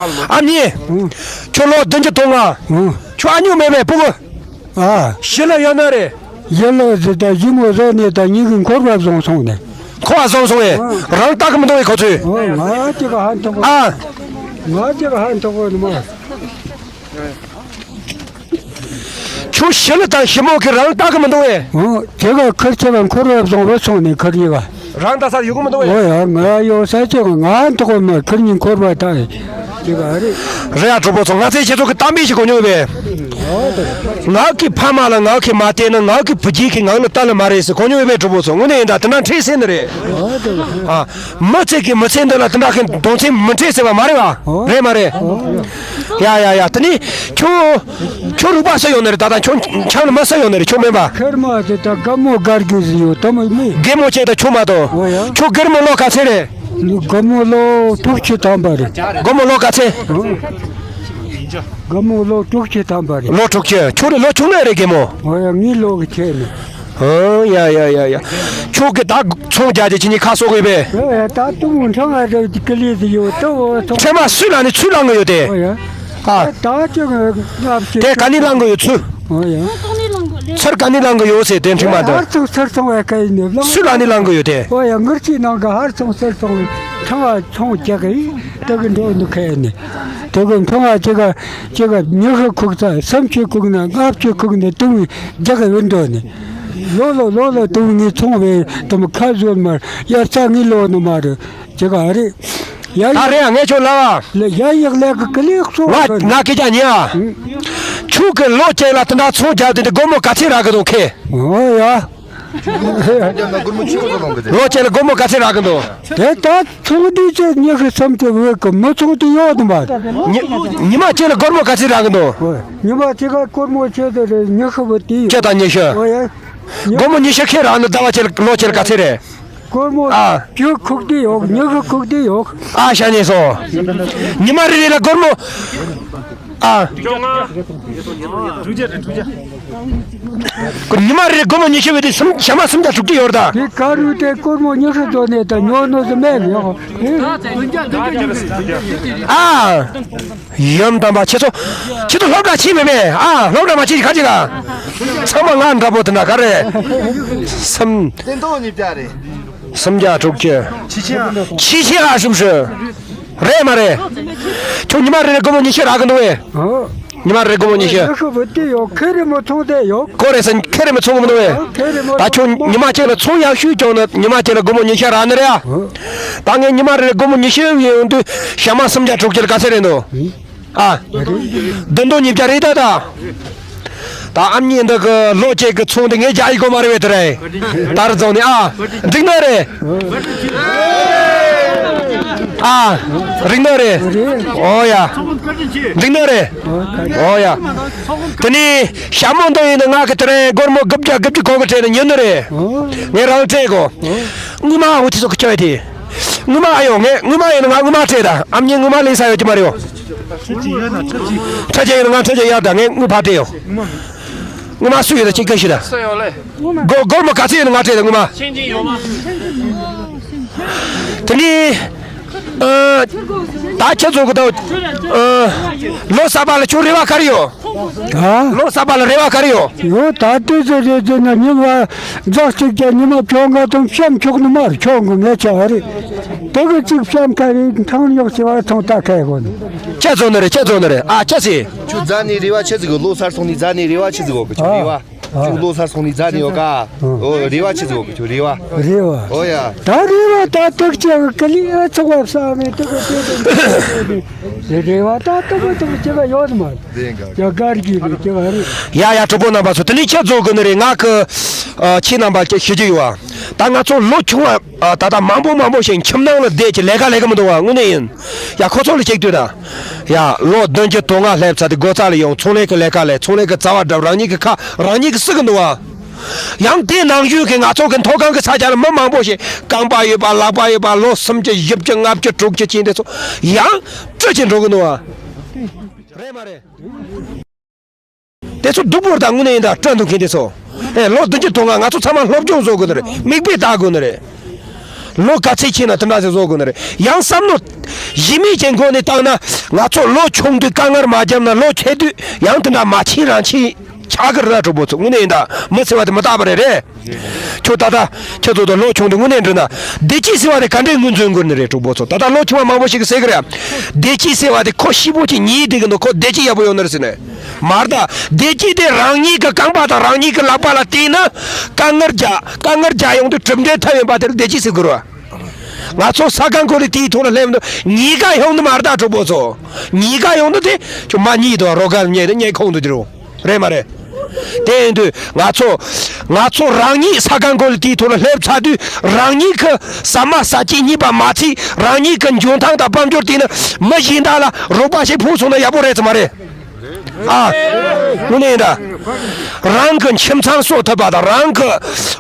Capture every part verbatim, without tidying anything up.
ཨ་མྱེས། ཁྱོད་ལོ་བདུན་ཅུ་དོན་ལྔ། ཁྱོད་ཨ་ཉུ་མེད་པས་ཕྲུ་གུ། ཨ། ཞི་ལི་ཡོད་ནི་རེད། ཞི་ལི་ཟེར་ད་ཞི་མོ་བཟོ་ནས་ད་ཉི་གི་འཁོར་བ་བཟུང་སོང་ནས། འཁོར་བ་བཟུང་སོང་ངས། རང་ལྟ་གི་མི་འདུག་ངས་ཁོ་ཚོས། ཨོ། ང་ཅིག་ཧ་མཐོང་གི། ཨ། ང་ཅིག་ཧ་མཐོང་གི་ནི་མ། ཁྱོད་ཞི་ལི་དང་ཞི་མོ་གི་རང་ལྟ་གི་མི་འདུག་ཨེ། ཨོ། དེ་ག་ཁིར་ཆེ་བ་འཁོར་བ་བཟུང་བ་སོང་ནས་ཁིར་གཉིས་ཀ། རང་ལྟ་ས་ཡོད་གི་མི་འདུག་ཨེ། ཨོ་ཡ། ང་ཡོད་ས་ཆེ་ག་ང་འདུག་གི་མ། ཁིར་གཉིས་འཁོར་བ་ད་ཨེ། དེ་ག་རེད། རེད་ཡ། གྲོགས་པོ་ཚོ། ང་ཚོས་ཁྱེད་ཚོ་གི་གཏམ་དཔེ་ཞིག་གོ་མྱོང་ཡོད་པས། ཨོ་ད། ངག་གི་ཕ་མ་ལ་ངག་གི་མ་བལྟས་ན། ངག་གི་བུ་རྒྱུད་ཀྱི་ངག་ནི་རྟ་ལ་མ་རེད་ཟེར་གོ་མྱོང་ཡོད་པས། གྲོགས་པོ་ཚོ། དངོས་གནས་ཡིན་ད་དེ་འདྲ་འཕྲད་སྲིད་ནི་རེད། ཨོ་ད། ཨ། མི་ཚེ་གི་མི་ཚེ་འདི་ལ་དེ་འདྲ་གི་མཐོང་ཆེན་མི་འཕྲད་ཟེར་བ་མ་རེད་བ། ཨོ། རེད་མ་རེད། ཨོ། ཡ་ཡ་ཡ། དེ་ནི་ཁྱོད། ཁྱོད་རིག་པ་སུ་ཡོད་ནི་རེད། ད་ལྟ་ཁྱོད་ཆང་ལ་མ་སུ་ཡོད་ནི་རེད། ཁྱོད་མིན་པ། ཁེར་མ་དེ་ད་རྒན་མོ་དགའ་རྒྱུ་ཟིག་ཡོད། ད་མི་མི། རྒན་མོ་ཁྱེད་ད་ཁྱོད་མ་གཏོགས། ཨོ་ཡ། ཁྱོད་རྒན་མོ་ལོ་ག་ཚོད་རེད། རྒན་མོ་ལོ་དྲུག་ཅུ་ཐམ་པ་རེད། རྒན་མོ་ལོ་ག་ཚོད། ཨོ། རྒན་མོ་ལོ་དྲུག་ཅུ་ཐམ་པ་རེད། ལོ་དྲུག་ཅུ། ཁྱོད་རེད་ལོ་ཆུང་ནི་རེད་རྒན་མོ། ཨོ་ཡ། ངའི་ལོ་གི་ཆེ་ནི། ཨོ་ཡ་ཡ་ཡ་ཡ། ཁྱོད་ཀྱི་ད་ཚོང་རྒྱག་རྒྱུ་ཁྱེད་གཉིས་ཁ་གསོ་དགོས་པས། ཨོ་ཡ། ད་དུང་འཕྲང་ང་རེ་ཀི་ལི་དེ་ཡོད་དོ། ཨོ་ཚོང་། ཚེ་མ་སུས་ལ་ནི་ཚུར་ལང་གི་ཡོད་དེ། ཨོ་ཡ། ཨ། ད་ཅི་ང་ལབ་ཅི། དེ་ག་ནི་ལང་གི་ཡོད་ཚུར། ཨོ་ཡ། ཚུར་ག་ནི་ལང་གི་ཡོད་ཟེར་དེ་འཕྲིན་མ་དང་། ཧར་ཚོང་ཚུར་ཚོང་བའི་སྐད་ཡིན་ནི་ལང་། སུས་ལ་ནི་ལང་གི་ཡོད་དེ། ཨོ་ཡ། ངར་ཅི་ནང་གི་ཧར་ཚོང་ཚུར་ཚོང་བའི་འཕྲང་ང་ཚོང་རྒྱག་གི་ཡིན། དེ་གི་འགྲོ་ནི་ཁ་ཡིན་ནི། དེ་གི་འཕྲང་ང་ཅི་ག་ཅི་ག་ཉི་ཤུ་ཁུག་ཚ་སུམ་ཅུ་ཁུག་ན་ལྔ་བཅུ་ཁུག་ནི་དུང་རྒྱག་གི་ཡོད་འགྲོ་ནི། ལོ་ལོ་ལོ་ལོ་དུང་ངའི་ཚོང་བའི་དུམ་ཁ་བཟོད་མར་ཡར་ཚ་ངའི་ལོ་ནི་མ་རེད། ཅི་ག་རེད། ཡ་ད་རེད་ཡ། ངས་ཁྱོད་ལབ་ཨ། ལ་ཡ་ཡག་ལས་ཀི་ཀི་ལེགས་སོ། ང་ང་སྐད་ཆ་ཉན་ཨ། ཁྱོད་ཀྱི་ལོ་གཅིག་ལ་དེ་འདྲ་ཚོང་རྒྱག་དེ་འདྲ་སྒོར་མོ་ག་ཚད་རག་གི་འདུག་ཁེ། ཨོ་ཡ། ལོ་གཅིག་ལ་སྒོར་མོ་ག་ཚད་རག་གི་འདུག་དེ་ད་ཚོང་འདི་ཚེ་ཉི་ཤུ་སུམ་ཅུ་འོས་ཀི། མི་ཚོང་དེ་ཡོད་དམ་པ། ཉི་ཉི་མ་གཅིག་ལ་སྒོར་མོ་ག་ཚད་རག་གི་འདུག་ཉི་མ་གཅིག་ལ་སྒོར་མོ་ཆེ་དེ་རེད། ཉི་ཤུ་བུ་དེ་ཡོད། ཁྱེད་ད་ཉི་ཤུ། ཨོ་ཡ། སྒོར་མོ་ཉི་ཤུ་ཁེ་རག་ནི་ཟླ་བ་གཅིག་ལ་ལོ་གཅིག་ལ་ག་ཚད་རེད། སྒོར་མོ་ཨ། བཅུ་ཁུག་དེ་ཡོད། ཉི་ཤུ་ཁུག་དེ་ཡོད། ཨ་ཤ་ཉེ་སོ། ཉི་མ་རེ་རེ་ལ་སྒོར་མོ། ཨ། ཉི་མ་རེ་རེ་སྒོར་མོ་ཉི་ཤུ་བས་དེ་སུམ་ཞག་མ་སུམ་བརྒྱ་དྲུག་ཅུ་ཡོད་ད། དེ་ག་རུ་དེ་སྒོར་མོ་ཉི་ཤུ་བཟོ་ནས་ད་ཉོ་ནོ་ཟི་མེད་ཡོད། ཨ། ཡུམ་དམ་པ་ཁྱེད་ཚོ། ཁྱེད་ཚོ་སློབ་གྲྭ་ཕྱིན་མེད་པས། ཨ། སློབ་གྲྭ་མ་ཕྱིན་ག་ཅི་ག་ཚང་མ་ང་འདྲ་པོ་དེ་འདྲ་ག་རེ། སུམ། སྟོང་ཉིས་བརྒྱ་རེད། སུམ་བརྒྱ་དྲུག་ཅུ། ཆི་ཆི་ཨ་སུམ་ཞུ། རེད་མ་རེད། ཁྱོད་ཉི་མ་རེ་རེ་སྒོར་མོ་ཉི་ཤུ་རག་གི་འདུག་བས། ཨོ། ཉི་མ་རེ་རེ་སྒོར་མོ་ཉི་ཤུ། ཉི་ཤུ་བུ་དེ་ཡོད། ཁེ་རེ་མོ་ཚོང་དེ་ཡོད། ཁོ་རེ་ས་ཁེ་རེ་མོ་ཚོང་གི་མི་འདུག་བས། ཨོ། ཁེ་རེ་མོ་ད་ཁྱོད་ཚོང་ཉི་མ་གཅིག་ལ་ཚོང་ཡག་ཤོས་བྱུང་ན་ཉི་མ་གཅིག་ལ་སྒོར་མོ་ཉི་ཤུ་རག་ནི་རེད་ཨ། ཨོ། ད་ངས་ཉི་མ་རེ་རེ་སྒོར་མོ་ཉི་ཤུ་ཡོང་དུས་ཞག་མ་སུམ་བརྒྱ་དྲུག་ཅུ་ལ་ག་ཚད་རེད་འདུག་ཨ། བདུན་སྟོང་ཉིས་བརྒྱ་རེད་ད་ད། ད་ཨ་མྱེས་འདི་གི་ལོ་གཅིག་གི་ཚོང་འདི་ངས་རྒྱག་ཡི་གོ་མ་རེད་བས་དེ་རེད། ད་རུ་རྫོང་ནས་ཨ། འགྲིག་ནི་རེད། ཨ། རིག་ནི་རེད། ཨོ་ཡ། འགྲིག་ནི་རེད། ཨོ་ཡ། དེ་ནས་ཞྭ་མོ་འདི་ཡིན་ན་ང་གི་དེ་རེད། སྒོར་མོ་དགུ་བརྒྱ་དགུ་བཅུ་གོ་གི་སྤྲད་ནས་ཉོ་ནི་རེད། ངས་རང་སྤྲད་གོ། དངུལ་མ་འུ་ཚོ་གི་ཁྱོད་དེ། དངུལ་མ་ཨ་ཡོང་ངས་དངུལ་མ་ཡིན་ན་ང་དངུལ་མ་སྤྲད་ད། ཨ་མྱེས་དངུལ་མ་ལེན་ས་ཡོད་ཀྱི་མ་རེད་ཡོ། ཁྲ་ཆེ་ཡོད་ན་ང་ཁྲ་ཆེ་ཡར་ད། ངས་དངུལ་ཕར་སྤྲད་ཡོ། དངུལ་མ་སུ་ཡོད་ད་ཅིག་སྐད་ཤི་ད། སུ་ཡོད་ལེ། སྒོ་སྒོར་མོ་ག་ཚད་ཡོད་ན་ང་སྤྲད་ད་དངུལ་མ། ཆེན་ཆེན་ཡོད་མ། དེ་ནི། ཨ། ད་ཁྱེད་ཚོ་གི་ད། ཨ། ལོ་གསར་པ་ལ་ཁྱོད་རེ་བ་ག་རེ་ཡོད། ཨ། ལོ་གསར་པ་ལ་རེ་བ་ག་རེ་ཡོད། ཡོད་ད་ལྟའི་ཚེ་རེད་ཟེར་ན་ཉི་མ་འཛག་གཅིག་ཀྱང་ཉི་མ་བཅོ་ལྔ་དང་བཤམ་ཆོག་ནི་མ་རེད། ཁྱོད་གི་ངས་ཆ་རེད། དེ་གི་གཅིག་བཤམ་ཁ་རེད། འཕྲང་ཉོག་ཆེ་བ་ཚོང་ལྟ་ཁ་ཡོད་ནི། ཁྱེད་ཚོ་ནི་རེད། ཁྱེད་ཚོ་ནི་རེད། ཨ་ཁྱེད་ཚེ། ཁྱོད་རྫ་ནས་རེ་བ་ཆེ་ཟིག་གི་ལོ་སར་སོང་ནི་རྫ་ནས་རེ་བ་ཆེ་ཟིག་གོ་གི་ཁྱོད་རེ་བ། ཁྱོད་ལོ་སར་སོང་ནི་རྫ་ནས་ཡོད་ཀ། ཨོ་རེ་བ་ཆེ་ཟིག་གོ་གི་ཁྱོད་རེ་བ། རེ་བ། ཨོ་ཡ། ད་རེ་བ་ད་ཏོག་ཅག་གི་ལི་ཨ་ཚོགས་པ་བསམ་མེད་ཏོག་ཏོག་ཏོག་རེ་བ་ད་ཏོག་ཏོག་ཅེས་ཡོད་མ་རེད། ཡ་གར་གྱི་རེད་ཅེས་རེད། ཡ་ཡ་གྲོགས་པོ་རྣམ་པ་ཚོ། དེ་ནས་ཁྱེད་ཚོ་གི་ནི་རེད། ང་གི་ཨ་ཁྱེད་རྣམ་པ་ཁྱེད་ཞུ་རྒྱུ་ཡོད་ཨ། ད་ང་ཚོ་ལོ་ཆུང་བ་ཨ་ད་ལྟ་མང་པོ་མང་པོ་ཞིག་ཁྱིམ་ནང་ལ་བསྡད་ཀྱི་ལས་ཀ་ལས་ཀྱི་མི་འདུག་བ། དངོས་གནས་ཡིན། ཡ་ཁོ་ཚོ་ལ་ཅིག་ལྟོས་དང་། ཡ་ལོ་བདུན་ཅུ་དོན་ལྔ་སླེབས་ཚར་དུས་སྒོ་རྩ་ལ་ཡོང་། ཚོང་ལས་ཀྱི་ལས་ཀ་ལས། ཚོང་ལས་ཀྱི་རྩ་བ་བསྒྲུབས། རང་ཉིད་ཀྱི་ཁ་རང་ཉིད་ཀྱིས་བསུ་གི་འདུག་བ། ཡང་དེའི་ནང་བཞིན་གྱི་ང་ཚོ་གི་མཐོ་སྒང་གི་ས་ཆ་ལ་མི་མང་པོ་ཞིག་རྐང་པ་ཡོད་པ་ལག་པ་ཡོད་པ་ལོ་སུམ་ཅུ་བཞི་བཅུ་ལྔ་བཅུ་དྲུག་ཅུ་ཅན་དེ་ཚོ་ཡང་སྤྲོད་ཀྱི་འགྲོ་གི་འདུག་བ། རེད་མ་རེད། དེ་ཚོ་སྡུག་པོ་རེད། ད་དངོས་གནས་ཡིན། ད་སྤྲོད་འདུག་མཁན་དེ་ཚོ། ཨེ་ལོ་བདུན་ཅུ་དོན་ལྔ་ང་ཚོ་ཚང་མ་སློབ་སྦྱོང་བཟོ་དགོས་ནི་རེད། མིག་དཔེ་ལྟ་དགོས་ནི་རེད། ལོ་ག་ཚད་ཕྱིན་ན་དེ་འདྲ་ཞིག་བཟོ་དགོས་ནི་རེད། ཡང་བསམ་བློ་གཞི་མེད་ཀྱི་སྒོ་ནས་བཏང་ན། ང་ཚོ་ལོ་ཆུང་དུས་དཀའ་ངལ་མ་བརྒྱབ་ན། ལོ་ཆེ་དུས་ཡང་དེ་འདྲ་མ་ཕྱིན་རང་ཕྱིན་ཆགས་ཀྱི་རེད་ན། གྲོགས་པོ་ཚོ། དངོས་གནས་ཡིན་ད། མི་ཟེར་བ་དེ་མི་རྟག་པ་རེད། རེད། ཁྱོད་ད་ལྟ་ཁྱེད་ཚོ་དང་ལོ་ཆུང་དུས་དངོས་གནས་འགྲིག་ན། བདེ་སྐྱིད་ཟེར་བ་དེ་ག་འདྲའི་ངོས་འཛིན་དགོས་ནི་རེད། གྲོགས་པོ་ཚོ། ད་ལྟ་ལོ་ཆུང་བ་མང་པོ་ཞིག་གིས་ཟེར་གི་རེད། བདེ་སྐྱིད་ཟེར་བ་དེ་ཁོ་ཤི་བོ་ཅིག་ཉལ་བསྡད་ཀྱི་འདུག་ཁོ་བདེ་སྐྱིད་ཡག་པོ་ཡོད་ནི་རེད་ཟེར་ནས། མ་རེད་ད། བདེ་སྐྱིད་དེ་རང་ཉིད་ཀྱི་རྐང་པ་དང་རང་ཉིད་ཀྱི་ལག་པ་ལ་བརྟེན་ནས་དཀའ་ངལ་རྒྱག་དཀའ་ངལ་རྒྱག་ཡོང་དུས་གྲུབ་འབྲས་ཐོབ་ཡོང་པ་དེ་ལ་བདེ་སྐྱིད་ཟེར་དགོས་རེད་བ། ང་ཚོ་ས་ཁང་ཀོ་ལི་ཊིའི་ཐོག་ལ་སླེབས་འདུག་ཉེན་ཁ་ཡོང་འདུག་མ་རེད་ད། གྲོགས་པོ་ཚོ། ཉེན་ཁ་ཡོང་འདུག་དེ་ཁྱོད་མ་ཉལ་དང་། རོགས་ཀ་ཉལ་དེ་ཉལ་ཁོང་དུ་འགྱུར་རོ། རེད་མ་རེད། དེ་ཡིན་དུས་ང་ཚོ་ང་ཚོ་རང་ཉིད་ས་ཁང་ཀོ་ལི་ཊིའི་ཐོག་ལ་སླེབས་ཚར་དུས། རང་ཉིད་ཀྱི་ཟ་མ་ཟ་སྤྱད་རྙེད་པ་མ་ཚད། རང་ཉིད་ཀྱི་འཇོན་ཐང་དང་དཔལ་འབྱོར་བརྟེན་ནས་མི་གཞན་དག་ལ་རོགས་པ་བྱེད་ཕོད་སོང་ན་ཡག་པོ་རེད་ཙམ་མ་རེད། ཨ། དངོས་གནས་ཡིན་ད། རང་གི་ཁྱིམ་ཚང་གསོ་ཐུབ་པ་དང་། རང་གི།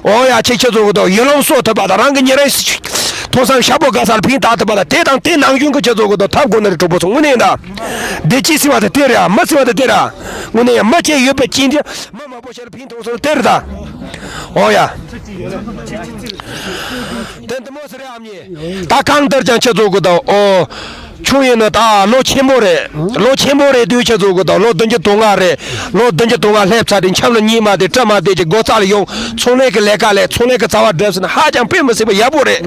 འོ་ཡ། ཁྱེད་ཁྱེད་ཚོ་གི་དང་ཡུལ་ལུང་གསོ་ཐུབ་པ་དང་། རང་གི་ཉིན་རེའི་ཐོག་སང་ཞག་པོ་དགའ་ས་ལ་ཕན་བཏགས་ཐུབ་པ་དང་། དེ་དང་དེ་ནང་བཞིན་གྱི་ཁྱེད་ཚོ་གི་དང་ཐབས་དགོས་ནི་རེད། གྲོགས་པོ་ཚོ། དངོས་གནས་ཡིན་ད། བདེ་སྐྱིད་ཟེར་བ་དེ་དེ་རེད་ཨ། མི་ཟེར་བ་དེ་དེ་རེད་ཨ། དངོས་གནས་ཡིན། མི་བཅས་ཡོད་པའི་རྐྱེན་གྱིས་མི་མང་པོ་ཞིག་ལ་ཕན་ཐོགས་སོང་དེ་རེད་ད། འོ་ཡ། དེ་འདི་མོ་ཟེར་རེད་ཨ་མྱེས། ད་གང་ལྟར་ཀྱང་ཁྱེད་ཚོ་གི་དང་། ཨོ། ཁྱོད་ཡིན་ན་ད་ལོ་ཆེན་པོ་རེད། ལོ་ཆེན་པོ་རེད་དུས་ཁྱེད་ཚོ་གི་དང་། ལོ་བདུན་ཅུ་དོན་ལྔ་རེད། ལོ་བདུན་ཅུ་དོན་ལྔ་སླེབས་ཚར་དུས་འཁྱམ་ལ་གཉིད་མ་བདེ་སྐྲག་མ་བདེ་གྱི་སྒོ་རྩ་ལ་ཡོང་། ཚོང་ལས་ཀྱི་ལས་ཀ་ལས། ཚོང་ལས་ཀྱི་རྩ་བ་སྒྲུབ་ཟིན་ན་ཧ་ཅང་དཔེ་མི་སྲིད་པ་ཡག་པོ་རེད།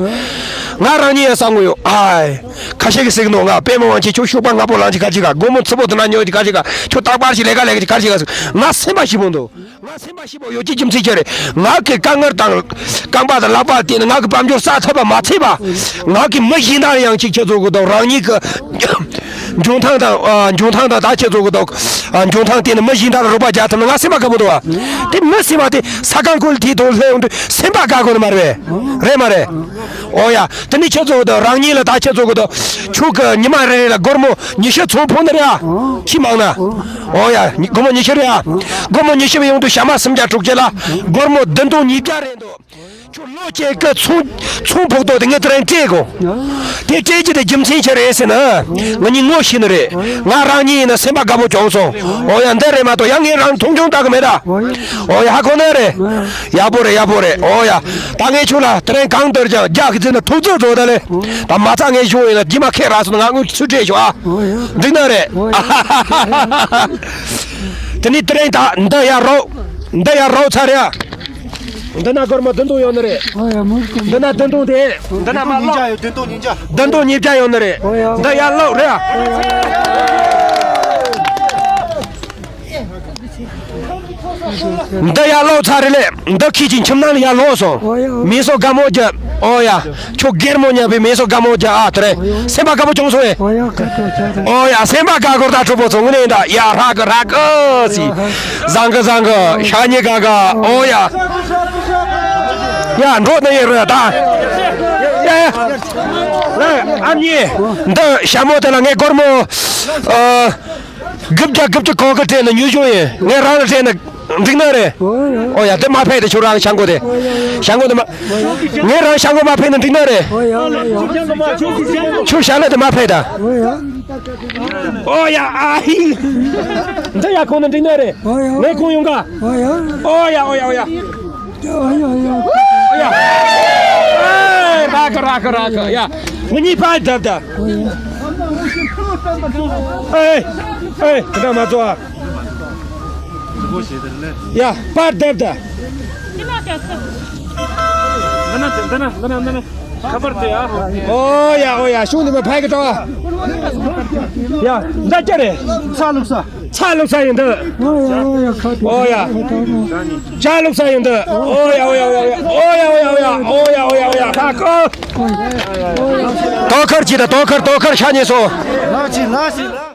ང་རང་ཉིད་ཡང་བསམ་གྱི་ཡོད། ཨའི། ཁ་ཤས་ཀྱིས་ཟེར་གྱི་འདུག་ང་པད་མ་དབང་ཆེན་ཁྱོད་ཤུག་པ་སྔ་པོ་ལངས་ཀྱི་ག་ཅི་ག་སྒོར་མོ་ཚི་པོ་དེ་འདྲ་ཉོ་ཀྱི་ག་ཅི་ག་ཁྱོད་རྟག་པར་ཞིག་ལས་ཀ་ལས་ཀྱི་ག་ཅི་ག་ང་སེམས་པ་ཞིག་པོ་འདུག་ང་སེམས་པ་ཞིག་པོ་ཡོད་ཀྱི་རྒྱུ་མཚན་ཅི་རེད། ང་གི་དཀའ་ངལ་དང་རྐང་པ་དང་ལག་པ་བརྟེན་ནས་ང་གི་དཔལ་འབྱོར་བསགས་ཐུབ་པ་མ་ཚད་པ། ང་གི་མི་གཞན་དག་ཡང་ཅིག་ཁྱེད་ཚོ་གི་དང་རང་ཉིད་ཀྱི་འཇོན་ཐང་དང་། ཨ། འཇོན་ཐང་དང་ད་ཁྱེད་ཚོ་གི་དང་། ཨ། འཇོན་ཐང་བརྟེན་ནས་མི་གཞན་དག་ལ་རོགས་པ་རྒྱག་ཐུབ་ན་ང་སེམས་པ་དགའ་པོ་འདུག་བ། དེ་མི་སེམས་པ་དེ་ས་ཁང་ཀོ་ལི་ཊིའི་ཐོག་སླེབས་ཡོང་དུས་སེམས་པ་དགའ་དགོས་ནི་མ་རེད་པས། རེད་མ་རེད། ཨོ་ཡ། དེ་ནི་ཁྱེད་ཚོ་གི་དང་རང་ཉིད་ལ་ད་ཁྱེད་ཚོ་གི་དང་ཆུ་གི་ཉི་མ་རེ་རེ་ལ་སྒོར་མོ་ཉི་ཤུ་ཚོང་ཕོག་ནི་རེད་ཨ། ཁྱི་མང་ན། ཨོ་ཡ། སྒོར་མོ་ཉི་ཤུ་རེད་ཨ། སྒོར་མོ་ཉི་ཤུ་བའི་ཡོང་དུས་ཞག་མ་སུམ་བརྒྱ་དྲུག་ཅུ་ལ་སྒོར་མོ་བདུན་སྟོང་ཉིས་བརྒྱ་རེད་འདུག་ཁྱོད་ལོ་གཅིག་གི་ཚོང་ཚོང་ཕོག་ཐོག་དེ་ངས་དེ་རིང་སྤྲད་དགོས། དེ་སྤྲད་རྒྱུ་དེ་རྒྱུ་མཚན་ཆི་རེད་ཟེར་ན། ང་གཉིས་ངོ་ཤེས་ནི་རེད། ང་རང་གཉིས་ཡིན་ན་སེམས་པ་དགའ་པོ་བྱུང་སོང་། ཨོ་ཡ། འདི་རེད་མ་གཏོགས་ཡང་ངས་རང་མཐོང་ཆུང་ལྟ་གི་མེད་ད། ཨོ་ཡ། ཧ་གོ་ནི་རེད། ཡག་པོ་རེད། ཡག་པོ་རེད། ཨོ་ཡ། ད་ངས་ཁྱོད་ལ་དེ་རིང་གང་ལྟར་ཀྱང་རྒྱག་གི་ཚེ་ན་ཐུགས་ཚོད་རྫོགས་ད་ལེ། ད་མ་རྩ་ངས་ཞུ་ཡིན་ན་རྗེས་མ་ཁེ་རག་སོང་ན་ང་དངུལ་ཚུར་སྤྲད་ཤོག་ཨ། འགྲིག་ནི་རེད། དེ་ནི་དེ་རིང་ད་འདི་ཡར་རོགས། འདི་ཡར་རོགས་ཚར་རེད། འདི་ན་སྒོར་མོ་བདུན་སྟོང་ཡོད་ནི་རེད། འདི་ན་བདུན་སྟོང་དེ། འདི་ན་མ་ལོག་བདུན་སྟོང་ཉིས་བརྒྱ། བདུན་སྟོང་ཉིས་བརྒྱ་ཡོད་ནི་རེད། འདི་ཡར་ལོག་རེད། འདི་ཡར་ལོག་ཚར་རེད་ལེ། འདི་ཁྱེད་ཀྱི་ཁྱིམ་ནང་ལ་ཡར་ལོག་སོང་། མི་སོ་དགའ་མོ་རྒྱབ། ཨོ་ཡ། ཁྱོད་སྒེར་མོ་ཉམས་པའི་མི་སོ་དགའ་མོ་རྒྱབ་ཨ། དེ་རེད། སེམས་པ་དགའ་པོ་བྱུང་སོང་ཨེ། ཨོ་ཡ། སེམས་པ་དགའ་སྐོར་ད་གྲོགས་པོ་ཚོ་དངོས་གནས་ཡིན་ད། ཡ་ཧྲ་གི་ཧྲ་གི་སི། བཟང་གི་བཟང་གི་ཤ་ཉེ་ག་ག་ཨོ་ཡ། ཡ་འགྲོ་ནི་ཡིན་རེད་ད། ཡ་ཡ། ཨ་མྱེས། འདི་ཞྭ་མོ་དེ་ལ་ངས་སྒོར་མོ། ཨ། དགུ་བརྒྱ་དགུ་བཅུ་གོ་གི་སྤྲད་ནས་ཉོས་བྱུང་ཡིན། ངས་རང་ལ་སྤྲད་ན་འགྲིག་ནི་རེད། ཨོ་ཡ། དེ་མ་ཕེབས་དེ་ཁྱོད་རང་ཞྭ་མོ་དེ། ཞྭ་མོ་དེ་མ། ངས་རང་ཞྭ་མོ་མ་ཕེབས་ན་འགྲིག་ནི་རེད། ཁྱོད་ཞྭ་ལ་དེ་མ་ཕེབས་ད། ཨོ་ཡ། ཨ་ཧི། འདི་ཡ་ཁོང་ན་འགྲིག་ནི་རེད། ངས་ཁོང་ཡོང་ག། ཨོ་ཡ། ཨོ་ཡ། ཨོ་ཡ། ཨོ་ཡ། ཨེ། རག་གི་རག་གི་རག་གི་ཡ། ང་གཉིས་པ་རྒྱབ་ད། ཨེ། ཨེ། དེ་འདྲ་མ་བཙོ་ཨ། ཡ། པར་རྒྱབ་ད། འདི་ན་འདི་ན་འདི་ན་འདི་ན། ཁ་པར་དེ་ཡ། ཨོ་ཡ། ཨོ་ཡ། ཤུགས་ནི་མ་ཕའི་གི་ཏོ། ཡ། འདི་ཅི་རེད། ཚ་ལུག་ས། ཚ་ལུག་ས་ཡིན་འདི། ཨོ་ཡ། ཨོ་ཡ། ཁ་ཏོ། ཨོ་ཡ། ཇ་ལུག་ས་ཡིན་འདི། ཨོ་ཡ། ཨོ་ཡ། ཨོ་ཡ། ཧ་ཀོ། དོ་ཁར་གྱིས་ད། དོ་ཁར་དོ་ཁར་ཤ་ཉེ་སོ། ལགས་ཀྱིས་ལགས་ཀྱིས་ལགས།